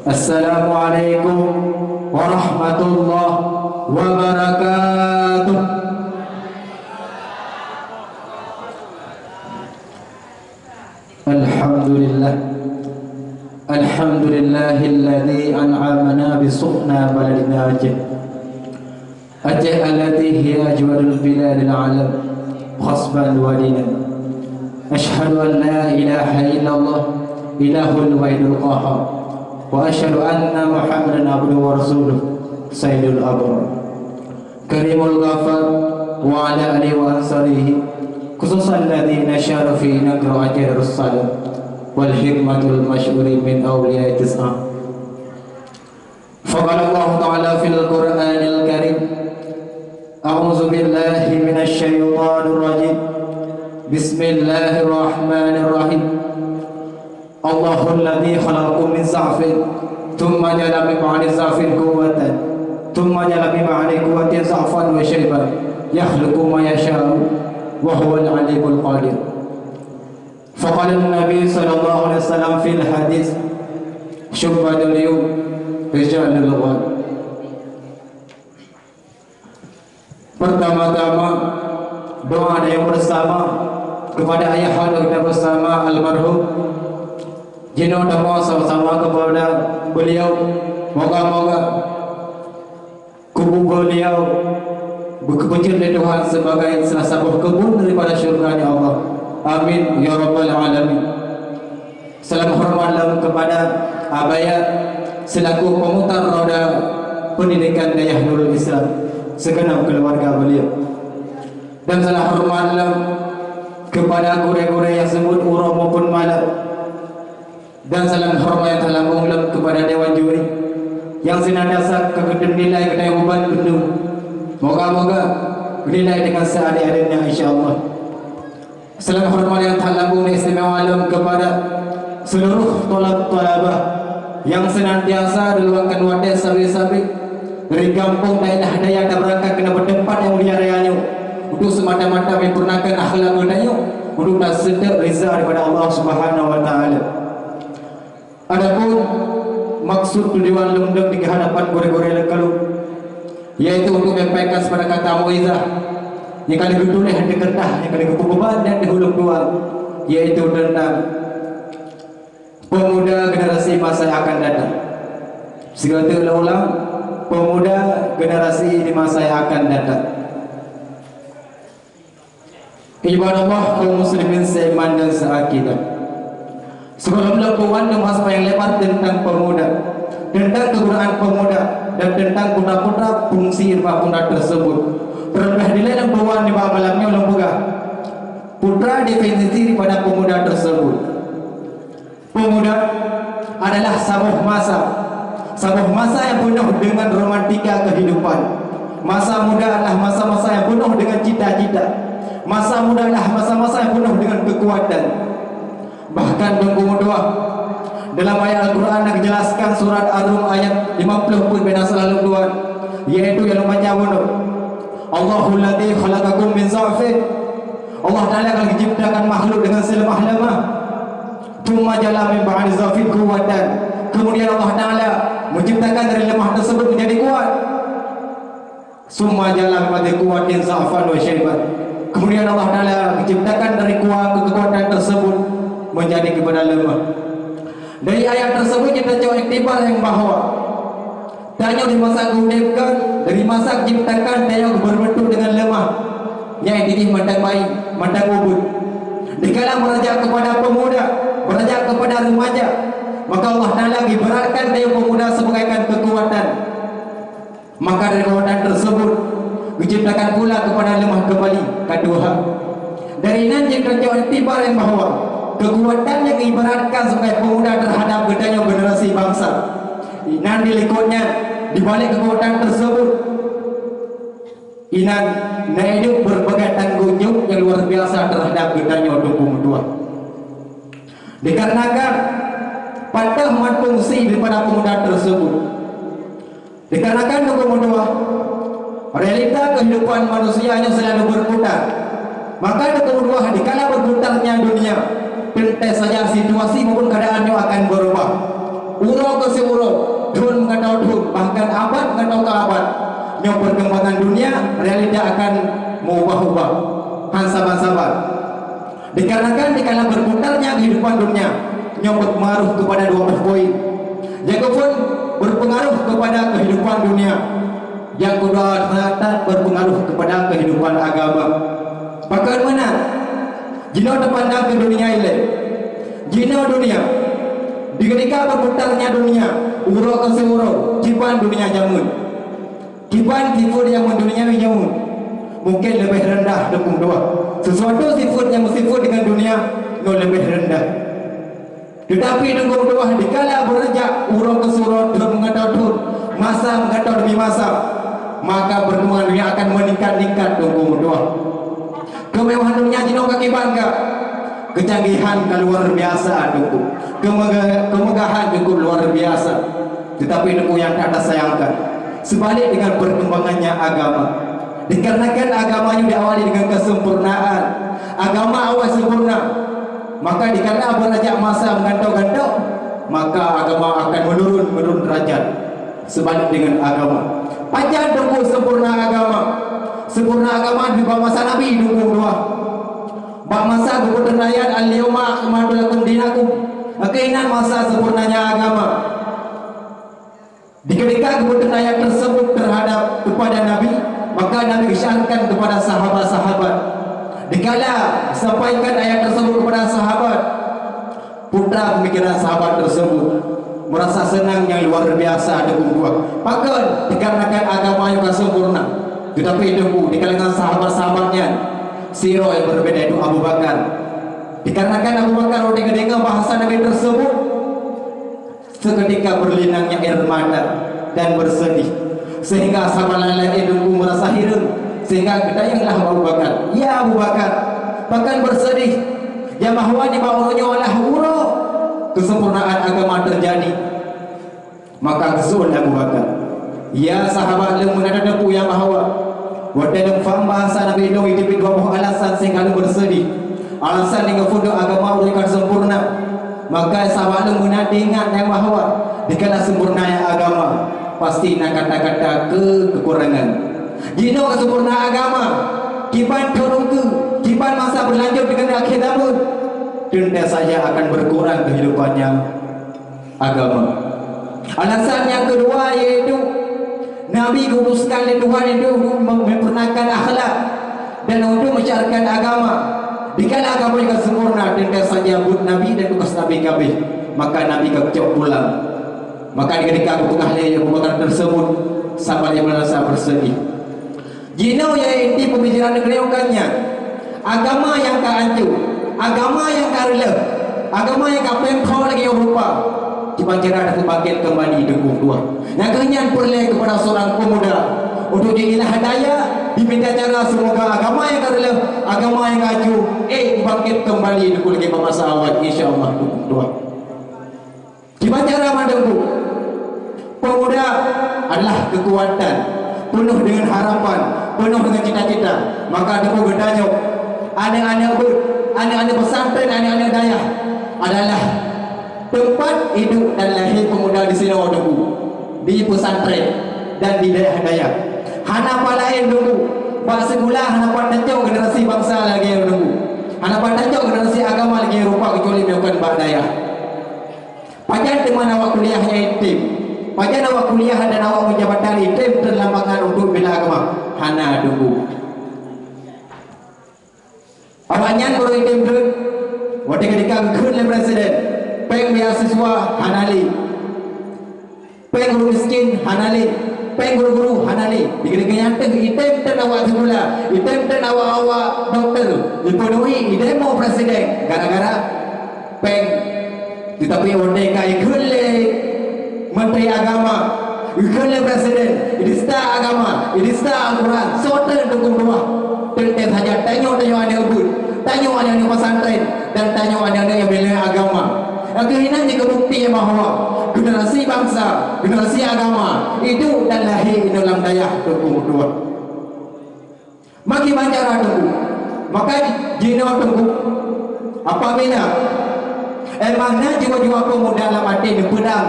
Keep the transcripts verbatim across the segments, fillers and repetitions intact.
Assalamualaikum warahmatullahi wabarakatuh. Alhamdulillah. Alhamdulillahilladzi an'amana bi sukhna baladina Aceh. Aceh allati hiya ajwadul biladil alam, khasban wa dinan. Asyhadu an la ilaha illallah, ilahul wahidul qahhar. Wa asyhadu anna Muhammadan abduhu wa rasuluh, sayyidul abrar. Karimul ghafar, wa ala alihi wa ansarihi, khususan alladzina syaru fi nagri Aceh Darussalam, wal hikmatul masyhuri min auliya tis'ah. Faqala Allahu Ta'ala fil Qur'anil Karim, a'udzu billahi minasy syaithanir rajim. Bismillahirrahmanirrahim. Allahul ladzi khalaqakum min dha'fin, tsumma ja'ala min ba'di dha'fin quwwatan, tsumma ja'ala min ba'di quwwatin dha'fan wa syaiban, yakhluqu ma yasha'u, wa huwal alimul qadir. Faqala Nabi sallallahu alaihi wasallam fil hadis, "Syubbatul yawm rijalul ghad." Pertama-tama, doa dan yang bersama kepada ayah anda kita bersama almarhum. Jinoe doa sama-sama kepada beliau. Moga-moga kubu beliau dikeubeujeut lé Tuhan sebagai salah saboh keubun daripada syurga-Nya Allah. Amin ya rabbal alamin. Salam hormat lom kepada Abaya selaku pemutar roda pendidikan Dayah Nurul Islam segenap keluarga beliau. Dan salam hormat lom kepada gurée-gurée nyang seumeubeuet uroe maupun malam. Dan salam hormat nyang talambong lom kepada dewan juri nyang senantiasa ka geutem nilai geutanyoe ban bandum. Moga-moga geunilai dengan seadil-adilnya, insya Allah. Salam hormat nyang that lambong dan istimewa lom kepada seluruh thalab-thalabah nyang senantiasa diluangkan watée sabe-sabe dari gampông daerah daya tabeurangkat keunoe bak teumpat nyang mulia raya nyoe untuk semata-mata menyempurnakan akhlak geutanyoe untuk taseutôt reza daripada Allah Subhanahu wa Taala. Adapun maksud tujuan lôn deuek di hadapan gurée-gurée lôn kalu, yaitu untuk menyampaikan sebarang kata mauizah nyang ka lheueh geutuléh di keureudah nyang ka lheueh geupeuban dan di hulông dua, yaitu teuntang pemuda generasi masa yang akan datang. Sigoe teuk lôn ulang, pemuda generasi di masa yang akan datang. Ibadah Allah, kaum muslimin seiman dan seakidah. Sebelum lôn peuwan teuma seupayang lebar teuntang pemuda, teuntang keugunaan pemuda, dan teuntang putra-putra fungsi daripada pemuda tersebut. Terlebih dilée lôn peuwan nibak malam nyoe lôn peugah, putra definisi daripada pemuda tersebut. Pemuda adalah saboh masa, saboh masa yang penuh dengan romantika kehidupan. Masa muda adalah masa-masa yang penuh dengan cita-cita. Masa muda adalah masa-masa yang penuh dengan kekuatan. Bahkan Teungku meutuah, dalam ayat Al-Quran yang dijelaskan surat Ar-Rum ayat lima puluh pun bina selalu tuan, yaitu yang membaca bunuh. Allahul ladzi khalaqakum min dha'fin. Allah Ta'ala akan menciptakan makhluk dengan selemah-lemah. Tsumma ja'ala min ba'di dha'fin quwwatan. Kemudian Allah Ta'ala menciptakan dari lemah tersebut menjadi kuat. Tsumma ja'ala min ba'di quwwatin dha'fan wa syaiban. Kemudian Allah Ta'ala menciptakan dari kuat kekuatan tersebut menjadi kepada lemah. Dari ayat tersebut kita cok iktibar yang bahwa tanyoe di masa geuudeb kan, dari masa ciptakan tanyoe berbentuk dengan lemah. Nyai didih mantang bayi, mantang ubit. Dikala beranjak kepada pemuda, beranjak kepada remaja, maka Allah Ta'ala ibaratkan tanyoe pemuda sebagai kan kekuatan. Maka dari kekuatan tersebut, diciptakan pula kepada lemah kembali, ka tuha. Dari nan jeuet tanyoe iktibar yang bahwa kekuatan yang ibaratkan sebagai pemuda terhadap geutanyoe generasi bangsa. Inan di likotnya, di balik kekuatan tersebut, inan na hidup berbagai tanggung jawab yang luar biasa terhadap geutanyoe Teungku meutuah. Dikarenakan patah mat fungsi daripada pemuda tersebut. Dikarenakan Teungku meutuah, realita kehidupan manusia nyoe selalu berputar. Maka Teungku meutuah, dikala berputarnya dunia, tentu saja situasi maupun keadaan nyoe akan berubah. Uroe keu siuroe, thon meugantoe thon, bahkan abad meugantoe keu abad, nyoe peurkembangan dunia realita akan meubah-ubah, han saban-saban. Dikarenakan dikala berputarnya kehidupan dunia, nyoe berpengaruh kepada dua boh poin. Nyang keuphon berpengaruh kepada kehidupan dunia. Nyang keudua that berpengaruh kepada kehidupan agama. Pakon meunan, jinoe teupandang keu dunia ilée. Jinoe dunia, dikeudika berputarnya dunia, uroe keu siuroe, kiban dunia jameun. Kiban sifeuet nyang meuduniawi nyoe mungken leubeh reundah deungon dua. Sesuatu sifeuet nyang meusifeuet deungon dunia nyoe leubeh reundah. Teutapi deungon dua dikala beurajak uroe keu siuroe, thon meugantoe thon, masa meugantoe demi masa, maka peurkembangan dunia akan meuningkat-ningkat deungon dua. Keumewahan dunia jinoe ka kiban ka, kecanggihan ka luar biasa deungon, keumeuga-, keumeugahan deungon luar biasa. Teutapi deungon nyang that tasayangkan, seubalik deungon peurkembangannya agama. Dikarenakan agama nyoe diawali deungon keuseumpurnaan. Agama awai seumpurna. Maka dikareuna beurajak masa meugantoe-gantoe, maka agama akan meunurun, meunurun deurajat. Seubalik deungon agama. Pajan teungku seumpurna agama? Seumpurna agama di bak masa Nabi dua puluh dua. Bak masa geupeuteun ayat, "Al-yauma akmaltu lakum dinakum." Keuinan masa seumpurnanya agama. Dikeudika geupeuteun ayat tersebut terhadap kepada Nabi, maka Nabi isyaratkan kepada sahabat-sahabat. Dikala sampaikan ayat tersebut kepada sahabat, putra pemikiran sahabat tersebut merasa senang yang luar biasa deungon dua. Pakon? Dikarenakan agama nyang ka sempurna. Teutapi teungku, di kalangan sahabat-sahabat nyan, sidroe nyang berbeda, yaitu Abu Bakar. Dikarenakan Abu Bakar watée geudeungoe bahasa Nabi tersebut, seketika berlinangnya air mata dan bersedih, sehingga sahabat laén teungku merasa hireuen, sehingga geutanyong lah Abu Bakar, "Ya Abu Bakar, pakon bersedih? Nyang bahwa nibak uroe nyoe adalah uroe kesempurnaan agama terjadi." Maka geuseuôt lé Abu Bakar, "Ya sahabat lôn, meunan tateupeue nyang bahwa watée lôn faham bahasa Nabi lôn, jiteubiet dua boh alasan sehingga lôn bersedih. Alasan nyang geupeuduek agama ulôn ka sempurna." Maka sahabat lôn meunan ingat nyang bahwa dikala sempurna agama, pasti na kata-kata keu kekurangan. Jinoe ka sempurna agama, kiban thon ukeue, kiban masa berlanjut deungon akhé zaman, teuntée saja akan berkurang kehidupannya agama. Alasan nyang keudua yaitu Nabi geuutuskan lé Tuhan itu untuk menyempurnakan akhlak dan untuk mencarikan agama. Dikala agama nyang sempurna, teuntée saja buet Nabi dan tugaih Nabi ka habéh, maka Nabi ka geucok pulang. Maka dikeudika geupeugah lé Abu Bakar tersebut, sahabat nyang merasa bersedih. Jinoe nyang inti peubicaraan nyoe kan nyan. Agama nyang ka ancô, agama nyang ka reuloh, agama nyang ka péng tho lagée rupa, kiban cara tapeubangkét keumbali deungon dua. Nyang keuh nyan peureulée keupada seurang peumuda untuk jiilah daya, jiminta cara seumoga agama nyang ka reuloh, agama nyang ka ancô, éh, bangkét keumbali deungon lagée bak masa awai, insya Allah, deungon dua. Kiban cara mandum bu? Peumuda adalah keukuatan, peunoh deungon harapan, peunoh deungon cita-cita. Maka teungku geutanyoe, aneuëk-aneuëk beuet, aneuëk-aneuëk pesantren, aneuëk-aneuëk dayah adalah teumpat hidup dan lahé peumuda di sinoe teungku, di pesantren dan di dayah-dayah. Hana pat laén teungku, bak sikula hana pat tacok generasi bansa lagée teungku, hana pat tacok generasi agama lagée rupa keucuali meunyoe kon bak dayah. Pajan teuma awak kuliah nyang item? Pajan awak kuliah dan awak meujabatan item teulambangan untuk bela agama? Hana teungku. Awaknyan baru item treuk watée keudika geukheun lé presiden, péng beasiswa hana lé, péng ureuëng miskin hana lé, péng guru-guru hana lé. Dikeudika nyan teuh item treuk awak sikula, item treuk awak-awak doktor, ipeunuhi idemo presiden gara-gara péng. Teutapi watée ka ikheun lé Menteri Agama, ikheun lé Presiden, idista agama, idista Al-Quran, soe treuk dukung tuah. Teuntée saja tanyoe-tanyoe aneuëk beuet, tanyoe aneuëk-aneuëk pesantren, dan tanyoe aneuëk-aneuëk nyang bela agama. Lagée inan jeuet keu bukeuti bahwa generasi bansa, generasi agama, iduek dan lahé inoe lam dayah dukung tuah. Makin banyak ratu. Maka jinoe teungku, apabila emang na jiwa-jiwa pemuda lam até neupeudang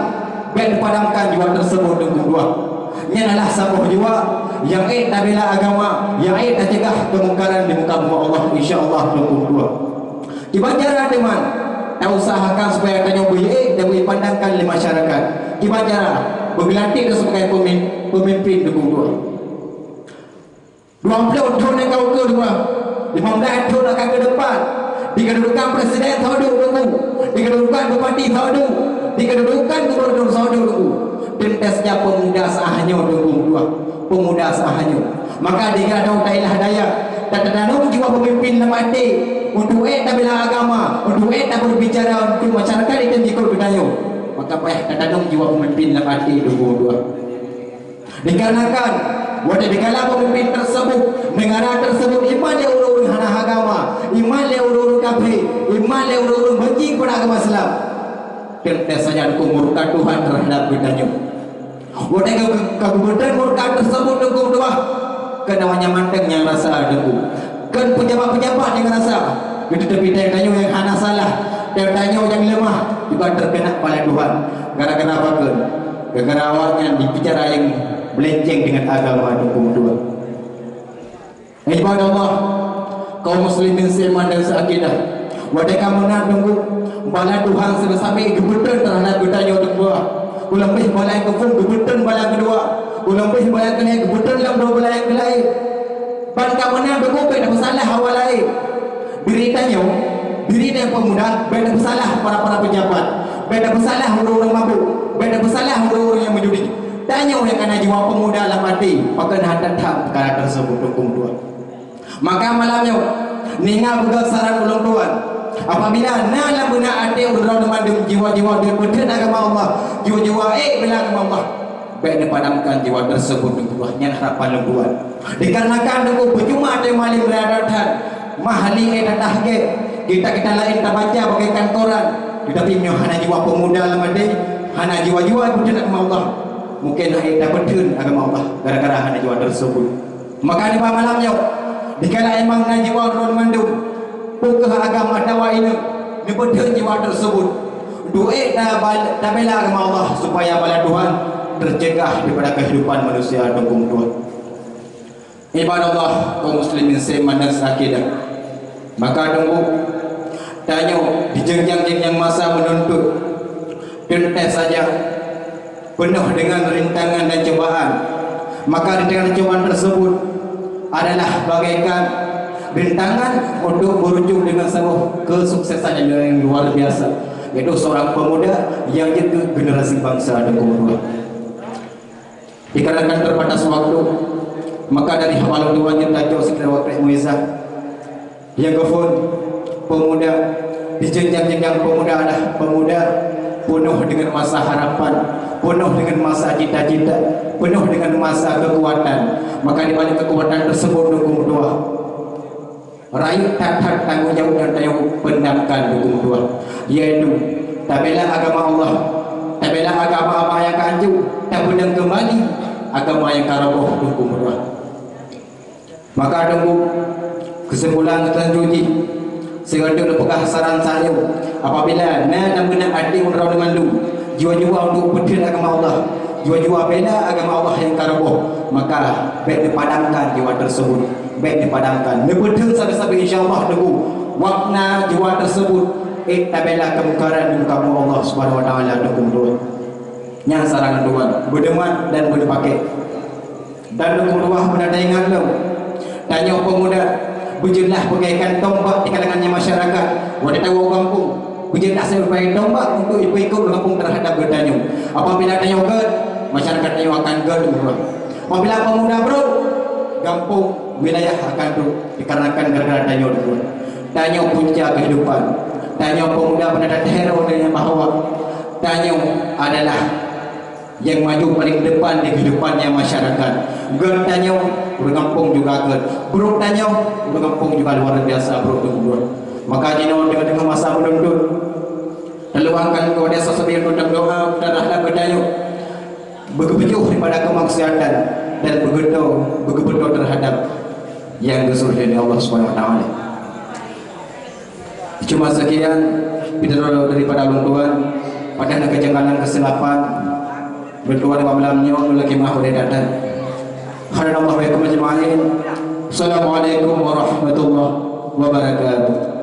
Bék dipadamkan juwa tersebut, Teungku dua. Nyan adalah saboh juwa nyang ék tabila agama, nyang ék taceugah keumungkaran di muka bumoe Allah, insya Allah, Teungku dua. Kiban cara teuma, tausahakan supaya tanyoe beuék dan beuipandangkan lé masyarakat. Kiban cara, beugeulantik sebagai pemim-, pemimpin, Teungku dua. Dua ploh thon nyang ka ukeue dua, lima belas thon nyang ka keudepan, di keududukan presiden soe duek, Teungku, di keududukan bupati soe duek, di keududukan gubernur soe duek, Teungku. Teuntèe saja pemuda seuah nyoe, Teungku dua, pemuda seuah nyoe. Maka di gadôh tailah daya, tateutanam jiwa pemimpin lam até, untuk ék tabila agama, untuk ék taberbicara untuk masyarakat di teunjikot geutanyoe. Maka payah tatanam jiwa pemimpin lam até, Teungku dua. Dikarenakan, watèe dikala pemimpin tersebut, negara tersebut iman lé ureueng-ureueng hana agama, iman lé ureueng-ureueng kafé, iman lé ureueng-ureueng benci kepada agama Islam, teuntèe saja, Teungku, murka Tuhan terhadap geutanyoe. Watèe ka, ka geubeutôi murka tersebut, Teungku dua, keunawan nyan mantong nyang rasa, Teungku. Kon pejabat-pejabat nyang rasa, tetapi tanyoe nyang hana salah, tanyoe nyang leumah juga terkena bala Tuhan. Gara-gara apa kon? Gara-gara awaknyan dibicara nyang meulenceng dengan agama, Teungku dua. Ibadallah, kaum muslimin seiman dan seakidah. Watèe ka meunan, Teungku, bala Tuhan sabe-sabe geubeutôi terhadap geutanyoe, Teungku dua. Ulôn beh bala nyang keuphôn geubeutôi bala nyang keudua. Ulôn beh bala nyang keulhèe geubeutôi lom dua bala nyang keulaén. Ban ka meunan, Teungku, bék tapeusalah awak laén. Diri tanyoe, diri tanyoe pemuda, bék tapeusalah para-para pejabat, bék tapeusalah ureueng-ureueng mabök, bék tapeusalah ureueng-ureueng nyang meujudi. Tanyoe nyang kana jiwa pemuda lam até, pakon hana that peukara tersebut, Teungku dua. Maka malam nyoe, ninga peugah saran ulôn tuan, apabila na lam beunak até ulôn mandum jiwa-jiwa geubeutôi agama Allah, jiwa-jiwa ék bela agama Allah, bék neupadamkan jiwa tersebut, Teungku dua. Nyan harapan lôn tuan. Dikarenakan, Teungku, peurcuma teumalém raya that, mah hali ék that gét, kita-kita laén tabaca bagaikan koran, tetapi meunyoe hana jiwa pemuda lam até, hana jiwa-jiwa beutôi agama Allah, mungkin hana tabeutôi agama Allah gara-gara hana jiwa tersebut. Maka nibak malam nyoe, dikala emang na jiwa droe mandum, peu kheueh agam atawa inong, neubeutôi jiwa tersebut. Duek tabal-, tabela agama Allah supaya bala Tuhan tercegah daripada kehidupan manusia, Teungku dua. Ibadallah, kaum muslimin seiman dan seakidah. Maka, Teungku, tanyoe di jenjang-jenjang masa meununtut, teuntèe saja peunoh dengan rintangan dan cobaan. Maka rintangan dan cobaan tersebut adalah bagaikan rintangan untuk berujung dengan sebuah kesuksesan yang luar biasa, yaitu seorang pemuda yang jeuet keu generasi bangsa, Teungku dua. Dikarenakan terbatas waktu, maka dari haba lôn tuan jeuet tacok sikira waktu muizah. Nyang keuphôn, pemuda, di jenjang-jenjang pemuda adalah pemuda peunoh dengan masa harapan, peunoh dengan masa cita-cita, peunoh dengan masa keukuatan. Maka di balik keukuatan tersebut, Teungku dua, rayeuk that-that tanggong jaweueb nyang tanyoe peundamkan, Teungku dua, yaitu tabela agama Allah, tabela agama-agama nyang ka hanco, tapeudong keumbali agama nyang ka roboh, Teungku dua. Maka, Teungku, keusimpulan selanjut jih, sigoe lôn peugah saran sayoe, apabila na lam beunak até droe mandum, jiwa-jiwa untuk peuteun agama Allah, jiwa-jiwa bela agama Allah nyang ka roboh, maka bék neupadamkan jiwa tersebut, bék neupadamkan. Neupeuteun sabe-sabe, insya Allah, Teungku, watèe na jiwa tersebut ék tabela keumungkaran di muka Allah Subhanahu wa Taala, Teungku dua. Nyan saran lôn tuan, beudeumat dan beudeupakék. Dan Teungku dua, beuna taingat lom, tanyoe peumuda beujeulaih bagaikan tombak di kalangan masyarakat. Watèe tawoe gampông, beujeulaih sebagai tombak untuk ipeuikot gampông terhadap geutanyoe. Apabila tanyoe gèt, masyarakat tanyoe akan gèt, Teungku dua. Apabila peumuda brok, gampông, wilayah akan brok dikarenakan gara-gara tanyoe, Teungku dua. Tanyoe punca kehidupan. Tanyoe peumuda beuna tathèe lom bahwa tanyoe adalah nyang maju paléng depan di kehidupan nyang masyarakat. Gèt tanyoe, ureueng gampông juga gèt. Brok tanyoe, ureueng gampông juga luar biasa brok, Teungku dua. Maka jinoe teungoh-teungoh masa meununtut, taluangkan keu watèe sabe-sabe untuk doa terhadap geutanyoe, beugeupeujôh daripada keumaksiatan dan beugeuto, beugeubeutôi terhadap nyang geusuruh lé Allah Subhanahu wa Taala. Cuma sekian, pidaro daripada ulôn tuan, padahai na keujanganan keusilapan, Beudua nibak malam nyoe, lôn lakèe meu'ah udép that-that. Khairallahu wa iyyakum ajma'in. Assalamualaikum warahmatullahi wabarakatuh.